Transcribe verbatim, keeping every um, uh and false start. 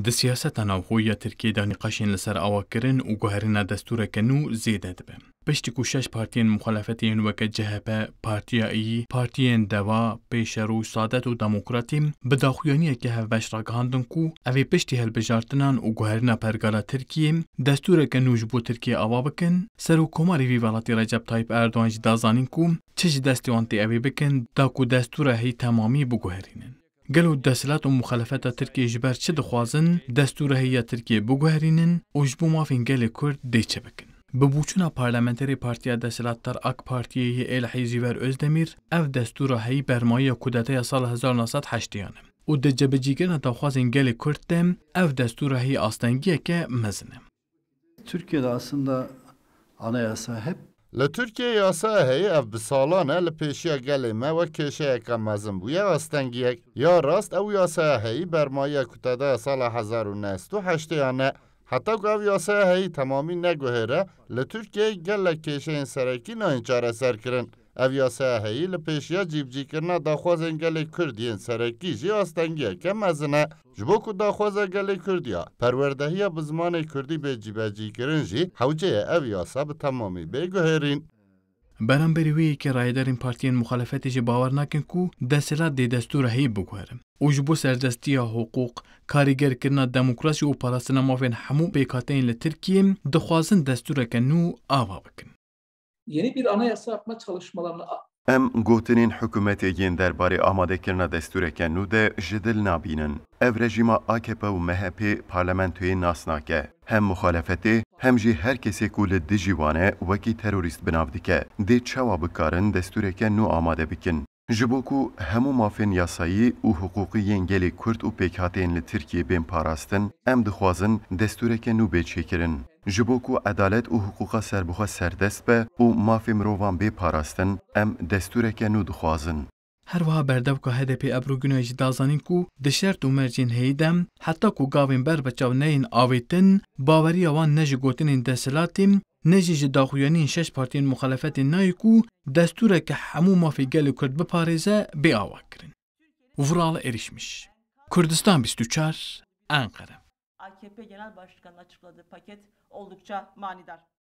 Di siyaseta navxwe ya Tirkiyê de nîqaşên li ser awakirin û guherîna destûreke nû zêde dibe. Piştî ku şeş partiyên muxalefetê yên weke C H P, Partiya Îyî, Partiyên Deva, Pêşerû, Saadet û Demokratî bi daxuyaniyeke hevbeş ragihandin ku ev ê piştî hilbijartinan û guherîna pergala Tirkiyê destûreke nû ji bo Tirkiyê ava bikin, Serokkomarê vî welatî Recep Tayyip Erdogan jî da zanîn ku çi ji destê wan tê ew ê bikin, da ku destûra heyî temamî biguherînin. Gelo desthilat û muxalefeta Tirkiyê ji ber çi dixwazin destûra heyî ya Tirkiyê biguherînin û ji bo mafên gelê Kurd dê çi bikin? Bi boçûna parlamenterê partiya desthilatdar AK Partiyê yê êlihî Zîver Özdemir, ev destûra heyî bermayiya kudeteya sala hezar û neh sed heştêyan e û di cebicîkirina daxwazên gelê Kurd de ev destûra heyî astengiyeke mezin e. Türkiye'de aslında anayasa hep Li Tirkiyeyê yasaya heyî ev bi salan e li pêşiya gelê me wek kêşeyeke mezin bûye, astengiyek. Ya rast ew yasaya heyî bermayiya kudeteya sala hezar û neh sed û heştêyan e. Heta ku ev yasaya heyî temamî neguhêre, li Tirkiyeyê gelek kêşeyên serekî nayên çareserkirin. Ev yasaya heyî li pêşiya cîbicîkirina daxwazên gelê Kurd yên serekî jî astengiyeke mezin e. Ji bo ku daxwaza gelê Kurd ya perwerdehiya bi zimanê Kurdî bê cîbecîkirin jî hewce ye ev yasa bi temamî bê guherîn. Beramberî wê yekê rayedarên partiyên muxalefetê jî bawer nakin ku desthilat dê destûra heyî biguhere û ji bo serdestiya hiqûq, karîgerkirina demokrasî û parastina mafên hemû pêkhateyên li Tirkiyê dixwazin destûreke nû ava bikin. Yeni bir anayasa yapma çalışmalarını a- Em gotinên hikûmetê yên derbarê amadekirina destûreke nû de ji dil nabînin. Ev rejîma A K P û M H P parlamentoyê nas nake. Hem muxalefetê, hem jî her kesê ku li dijî wan e, wekî terorîst bi nav dike. Dê çawa bikarin destûreke nû amade bikin? Ji bo ku hemû mafên yasayî û hiqûqî yên gelê Kurd û pêkhateyên li Tirkiyê bên parastin, em dixwazin destûreke nû bê çêkirin. Ji bo ku edalet û hiqûqa serbixwe serdest be û mafê mirovan bê parastin, em destûreke nû dixwazin. Her wiha berdevka H D P Ebru Günay jî da zanîn ku di şert û mercên heyî de, heta ku gavên ber bi çav neyên avêtin, baweriya wan ne ji gotinên desthilatê, ne jî ji daxuyaniyên şeş partiyên muxalefetê nayê ku destûreke hemû mafê gelê Kurd biparêze, bê avakirin. Vural Erişmiş, Kurdistan bîst û çar, Enqere. A K P Genel Başkanı'nın açıkladığı paket oldukça manidar.